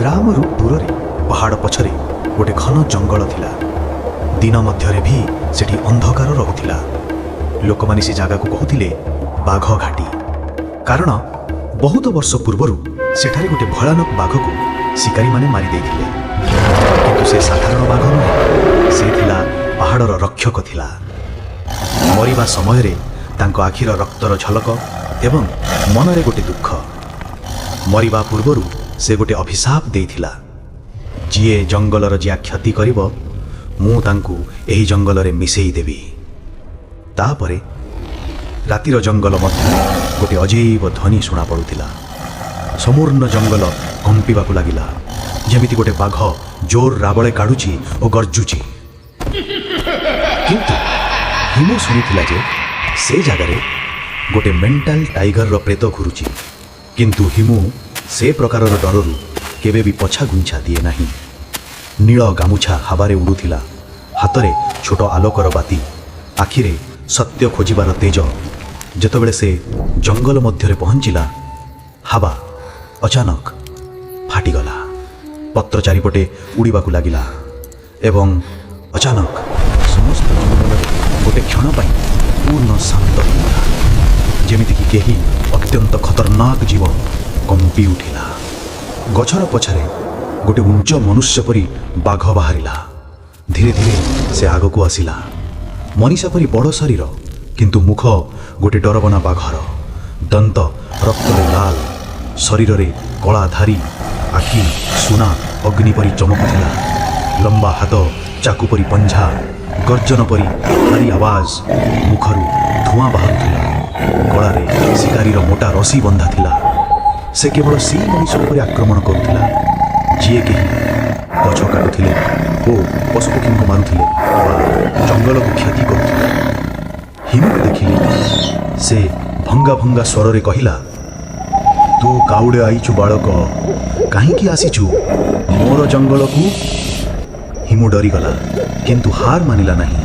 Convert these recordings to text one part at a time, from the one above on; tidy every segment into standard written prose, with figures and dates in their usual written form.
ଗ୍ରାମରୁ ଦୂରରେ ପାହାଡ଼ ପଛରେ ଗୋଟେ ଘନ ଜଙ୍ଗଲ ଥିଲା। ଦିନ ମଧ୍ୟରେ ବି ସେଠି ଅନ୍ଧକାର ରହୁଥିଲା। ଲୋକମାନେ ସେ ଜାଗାକୁ କହୁଥିଲେ ବାଘ ଘାଟି, କାରଣ ବହୁତ ବର୍ଷ ପୂର୍ବରୁ ସେଠାରେ ଗୋଟେ ଭୟାନକ ବାଘକୁ ଶିକାରୀମାନେ ମାରି ଦେଇଥିଲେ। କିନ୍ତୁ ସେ ସାଧାରଣ ବାଘ ନୁହେଁ, ସେ ଥିଲା ପାହାଡ଼ର ରକ୍ଷକ ଥିଲା। ମରିବା ସମୟରେ ତାଙ୍କ ଆଖିର ରକ୍ତର ଝଲକ ଏବଂ ମନରେ ଗୋଟେ ଦୁଃଖ। ମରିବା ପୂର୍ବରୁ ସେ ଗୋଟେ ଅଭିଶାପ ଦେଇଥିଲା, ଯିଏ ଜଙ୍ଗଲର ଯିଏ କ୍ଷତି କରିବ, ମୁଁ ତାଙ୍କୁ ଏହି ଜଙ୍ଗଲରେ ମିଶେଇ ଦେବି। ତାପରେ ରାତିର ଜଙ୍ଗଲ ମଧ୍ୟରେ ଗୋଟେ ଅଜୈବ ଧ୍ୱନି ଶୁଣାପଡ଼ୁଥିଲା। ସମ୍ପୂର୍ଣ୍ଣ ଜଙ୍ଗଲ କମ୍ପିବାକୁ ଲାଗିଲା, ଯେମିତି ଗୋଟେ ବାଘ ଜୋର ରାବଳେ କାଢ଼ୁଛି ଓ ଗର୍ଜୁଛି। କିନ୍ତୁ ହିମୁ ଶୁଣିଥିଲା ଯେ ସେ ଜାଗାରେ ଗୋଟେ ମେଣ୍ଟାଲ ଟାଇଗରର ପ୍ରେତ ଘୁରୁଛି। କିନ୍ତୁ ହିମୁ ସେ ପ୍ରକାରର ଡରରୁ କେବେ ବି ପଛା ଘୁଞ୍ଚା ଦିଏ ନାହିଁ। ନୀଳ ଗାମୁଛା ହାବାରେ ଉଡ଼ୁଥିଲା, ହାତରେ ଛୋଟ ଆଲୋକର ବାତି, ଆଖିରେ ସତ୍ୟ ଖୋଜିବାର ତେଜ। ଯେତେବେଳେ ସେ ଜଙ୍ଗଲ ମଧ୍ୟରେ ପହଞ୍ଚିଲା, ହାବା ଅଚାନକ ଫାଟିଗଲା। ପତ୍ର ଚାରିପଟେ ଉଡ଼ିବାକୁ ଲାଗିଲା ଏବଂ ଅଚାନକ ସମସ୍ତ ଜଙ୍ଗଲରେ ଗୋଟେ କ୍ଷଣ ପାଇଁ ପୂର୍ଣ୍ଣ ଶାନ୍ତ ହୋଇଗଲା, ଯେମିତିକି କେହି ଅତ୍ୟନ୍ତ ଖତରନାକ ଜୀବ କମ୍ପି ଉଠିଲା। ଗଛର ପଛରେ ଗୋଟେ ଉଞ୍ଚ ମନୁଷ୍ୟ ପରି ବାଘ ବାହାରିଲା। ଧୀରେ ଧୀରେ ସେ ଆଗକୁ ଆସିଲା। ମଣିଷ ପରି ବଡ଼ ଶରୀର, କିନ୍ତୁ ମୁଖ ଗୋଟେ ଡରବନା ବାଘର। ଦନ୍ତ ରକ୍ତରେ ଲାଲ, ଶରୀରରେ କଳା ଧାରି, ଆଖି ସୁନା ଅଗ୍ନି ପରି ଚମକୁଥିଲା। ଲମ୍ବା ହାତ, ଚାକୁ ପରି ପଞ୍ଝା, ଗର୍ଜନ ପରି ଭାରୀ ଆବାଜ, ମୁଖରୁ ଧୂଆଁ ବାହାରୁଥିଲା। ଗଳାରେ ଶିକାରୀର ମୋଟା ରସି ବନ୍ଧା ଥିଲା। ସେ କେବଳ ସେଇ ମଣିଷ ଉପରେ ଆକ୍ରମଣ କରୁଥିଲା ଯିଏ କେହି ଗଛ କାଟୁଥିଲେ ଓ ପଶୁପକ୍ଷୀଙ୍କୁ ମାରୁଥିଲେ ବା ଜଙ୍ଗଲକୁ କ୍ଷତି କରୁଥିଲେ। ହିମୁକୁ ଦେଖିଲେ ସେ ଭଙ୍ଗା ଭଙ୍ଗା ସ୍ୱରରେ କହିଲା, "ତୁ କାଉଡ଼େ ଆଇଛୁ ବାଳକ? କାହିଁକି ଆସିଛୁ ମୋର ଜଙ୍ଗଲକୁ?" ହିମୁ ଡରିଗଲା, କିନ୍ତୁ ହାର ମାନିଲା ନାହିଁ।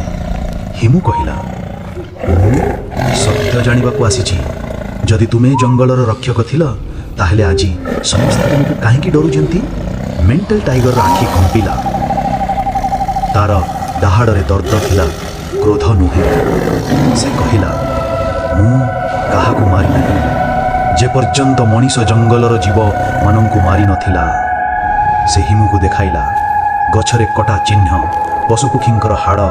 ହିମୁ କହିଲା, "ମୁଁ ସତ୍ୟ ଜାଣିବାକୁ ଆସିଛି। ଯଦି ତୁମେ ଜଙ୍ଗଲର ରକ୍ଷକ ଥିଲ, ତାହେଲେ ଆଜି ସମସ୍ତେ ତୁମକୁ କାହିଁକି ଡରୁଛନ୍ତି?" ମେଣ୍ଟାଲ ଟାଇଗରର ଆଖି କମ୍ପିଲା। ତାର ଦାହାଡ଼ରେ ଦର୍ଦ ଥିଲା, କ୍ରୋଧ ନୁହେଁ। ସେ କହିଲା, "ମୁଁ କାହାକୁ ମାରି ନାହିଁ, ଯେପର୍ଯ୍ୟନ୍ତ ମଣିଷ ଜଙ୍ଗଲର ଜୀବମାନଙ୍କୁ ମାରି ନଥିଲା।" ସେ ହିମୁକୁ ଦେଖାଇଲା ଗଛରେ କଟା ଚିହ୍ନ, ପଶୁପକ୍ଷୀଙ୍କର ହାଡ଼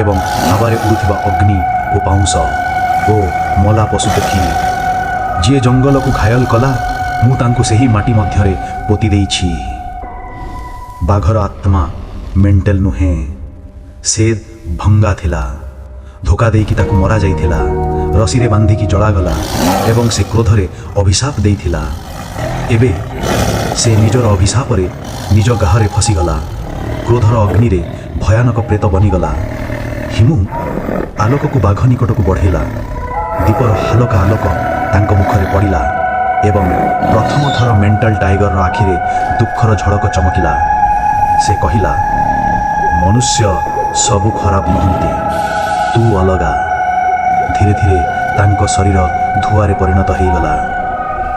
ଏବଂ ହାବାରେ ଉଡ଼ୁଥିବା ଅଗ୍ନି ଓ ପାଉଁଶ ଓ ମଲା ପଶୁପକ୍ଷୀ। "ଯିଏ ଜଙ୍ଗଲକୁ ଘାୟଲ କଲା, ମୁଁ ତାଙ୍କୁ ସେହି ମାଟି ମଧ୍ୟରେ ପୋତି ଦେଇଛି।" ବାଘର ଆତ୍ମା ମେଣ୍ଟାଲ ନୁହେଁ, ସେ ଭଙ୍ଗା ଥିଲା। ଧୋକା ଦେଇକି ତାକୁ ମରାଯାଇଥିଲା, ରସିରେ ବାନ୍ଧିକି ଜଳାଗଲା ଏବଂ ସେ କ୍ରୋଧରେ ଅଭିଶାପ ଦେଇଥିଲା। ଏବେ ସେ ନିଜର ଅଭିଶାପରେ ନିଜ ଗାହରେ ଫସିଗଲା। କ୍ରୋଧର ଅଗ୍ନିରେ ଭୟାନକ ପ୍ରେତ ବନିଗଲା। ହିମୁ ଆଲୋକକୁ ବାଘ ନିକଟକୁ ବଢ଼େଇଲା। ଦୀପର ହାଲକା ଆଲୋକ ତାଙ୍କ ମୁଖରେ ପଡ଼ିଲା ଏବଂ ପ୍ରଥମ ଥର ମେଣ୍ଟାଲ ଟାଇଗରର ଆଖିରେ ଦୁଃଖର ଝଳକ ଚମକିଲା। ସେ କହିଲା, "ମନୁଷ୍ୟ ସବୁ ଖରାପ ନୁହନ୍ତି, ତୁ ଅଲଗା।" ଧୀରେ ଧୀରେ ତାଙ୍କ ଶରୀର ଧୂଆରେ ପରିଣତ ହେଇଗଲା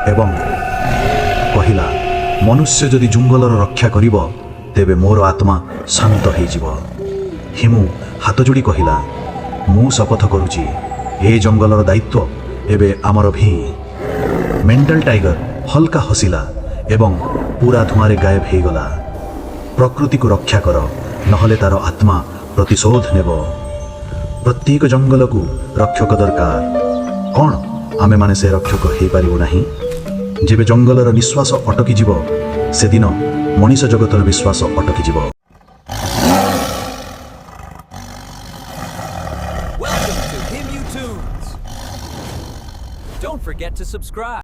ଏବଂ କହିଲା, "ମନୁଷ୍ୟ ଯଦି ଜଙ୍ଗଲର ରକ୍ଷା କରିବ, ତେବେ ମୋର ଆତ୍ମା ଶାନ୍ତ ହେଇଯିବ।" ହିମୁ ହାତ ଯୋଡ଼ି କହିଲା, "ମୁଁ ଶପଥ କରୁଛି, ଏ ଜଙ୍ଗଲର ଦାୟିତ୍ୱ ଏବେ ଆମର ଭି।" ମେଣ୍ଟାଲ ଟାଇଗର ହଲକା ହସିଲା ଏବଂ ପୁରା ଧୂଆଁରେ ଗାୟବ ହେଇଗଲା। ପ୍ରକୃତିକୁ ରକ୍ଷା କର, ନହେଲେ ତାର ଆତ୍ମା ପ୍ରତିଶୋଧ ନେବ। ପ୍ରତ୍ୟେକ ଜଙ୍ଗଲକୁ ରକ୍ଷକ ଦରକାର। କ'ଣ ଆମେମାନେ ସେ ରକ୍ଷକ ହେଇପାରିବୁ ନାହିଁ? ଯେବେ ଜଙ୍ଗଲର ନିଶ୍ୱାସ ଅଟକିଯିବ, ସେଦିନ ମଣିଷ ଜଗତର ବିଶ୍ୱାସ ଅଟକିଯିବ। Welcome to Himu Tunes. Don't forget to subscribe.